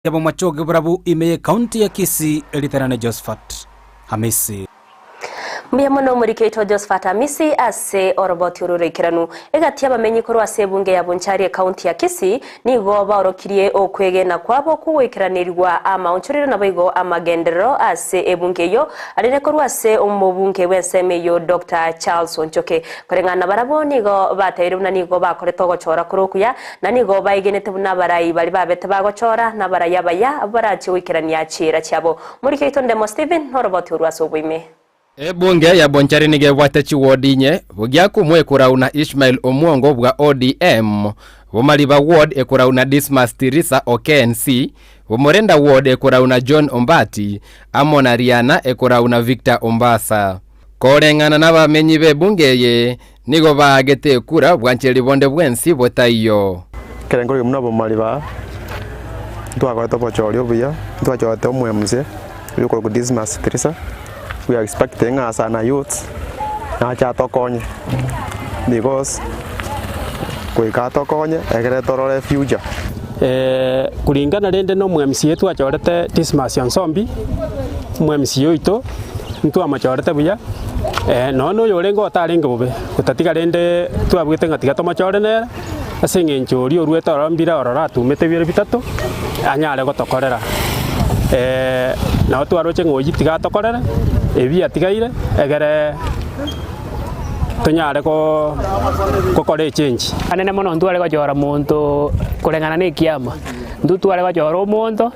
Y'abomachoge barabwo ime y'Ekaunti ya Kisii eriterane Josphat Hamisi. Mbuya mono omoriki oito Josphat Hamisi ase oroboti oro roikeranu. Egati y'abamenyi korwa ase ebunge ya Bonchari ekaunti ya Kisii nigo baorokirie okwegena kwabo kw'ogoikeranerigwa amaonchorero naboigo amagenderero ase ebunge eyio arere korwa ase omobunge bw'ensemo eyio Doctor Charles Onchoke. Koreng'ana nabarabwo nigo batebirie buna nigo bakorete ogochora kore okuya Na nigo baegenete buna abarai baria babete bagochora, na abarai abaya, abwo barachie goikerania chiira chiabo. Morike oito Ndemo Stephen noroboti orwo ase oboime. Ebunge ya Bonchari nigo ebwate chiwodi inye, Bogiakumwe ekorau na Ishmael Omwongo bwa ODM, Bomariba Ward ekorau na Dismas Tirisa o KNC, Bomorenda Ward ekorau na John Ombati, amo na Riana ekorau na Victor Ombasa. Koreng'ana nabamenyi b'ebunge eye, Nigo baagete ekura bwancheri bonde bwensi botaiyo. Ekerengo keria buna obomari baa, ntwakorete obochori obuya, ntwachorete omwemuse oyio okorokwa Dismas Tirisa, we are expecting ng'a as an youths nache atokonye because goika atokonye egere torore future. Kulingana rende na omwemca twachorete Dismas Onsombi, omwemca oito, ntwamochorete buya. Nonya na oyorenge otarenge bobe, gotatiga rende twabwete ng'a tiga tomochore nere, ase eng'encho oria oruete ororo mbire ororo atumete ebiro bitato, anyare gotokorera. Nabo twaroche ng'a oyio tiga atokorere, ebi atigaire, egere tonyare go gokora echange. Anene mono ntware gochora monto koreng'ana na ekiama, intwe tware gochora omonto.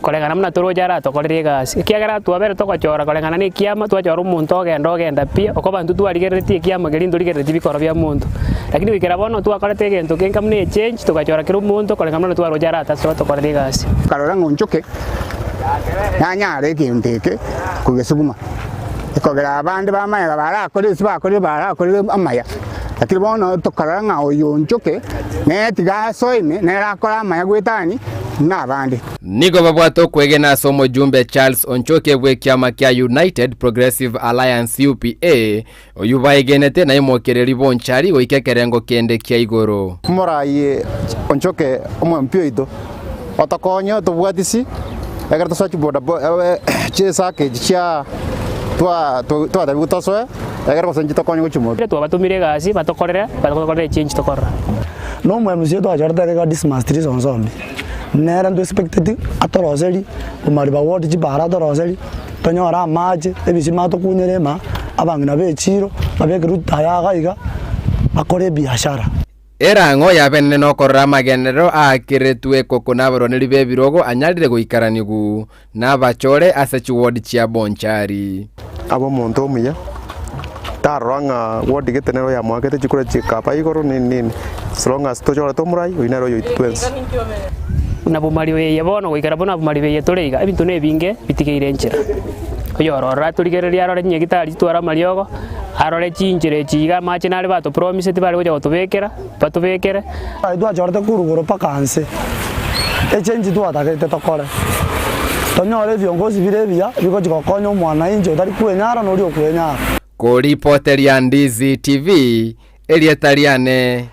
Koreng'ana buna toroche aratokorere egasi, ekiagera twabere togochora koreng'ana na ekiama, twachora omonto ogenda ogenda pi, okoba intwe twarigereretie ekiama keria ntorigereretie bikoro bia monto. Lakini goikera bono twakorete egento kenga buna echange, togachora kera omonto koreng'ana buna twaroche aratase gotokorera egasi. Nkarora ng'a onchoke, nanyare egento eke kogesuguma, ekogera abande bamanya barakore ase bakorire barakorire amaya, lakini bono tokarora ng'a oyo onchoke, nere tiga asoe ime, nere akore amaya goetania buna abande. Nigo babwate okwegena ase omojumbe Charles Onchoke bw'ekiama kia United Progressive Alliance, UPA, oyio baegenete naimokereri bonchari goika ekerengo kende kia igoro. Omoraai Onchoke omwempi oito, otokonye otobwatisi ekero tosoe chiboda chisaka echi chia twatebiwa tosoe ekero gose inche tokonye gochia motwe. Twabatomire egasi batokorere, batokorere echange tokorora. Na omwemca twachorete iga Dismas Tirisa Onsombi, nere ntwe-expecteti atoroserie omariba ward chibara atoroserie, tonyore amache, ebisima atokunyere ema, abang'ina ba echiro babekerwe chitaya iga iga, bakore ebiashara. Erang'o y'abenene nokorora amagenderero aakeretwe koko nabarwaneri b'ebirogo anyarire goikaranigwa nabachore ase chiward chia Bonchari. Abe omonto omuya, tarora ng'a ward gete nere oyamoakete chikura chikaba igoro nini nini, as long as tochorete omorai, oyio nere oyoito twensi. Buna bomari eye bono goikera buna bomari beye tore iga, ebinto nebinge bitigeire enchera. Oyororora atorigererie arore chinyagitari chitware amariogo, arore chinchera echi iga amache nare batopromiseti bare gocha gotobekera, batobekere. Aye twachorete korwa igoro mpaka nse, echange twatagete tokore, tonyore ebiongozi bire ebiya bigochia gokonya omwananchi otari kwenyara na oria okwenyara. Koripoteria Ndizi TV, erieta riane.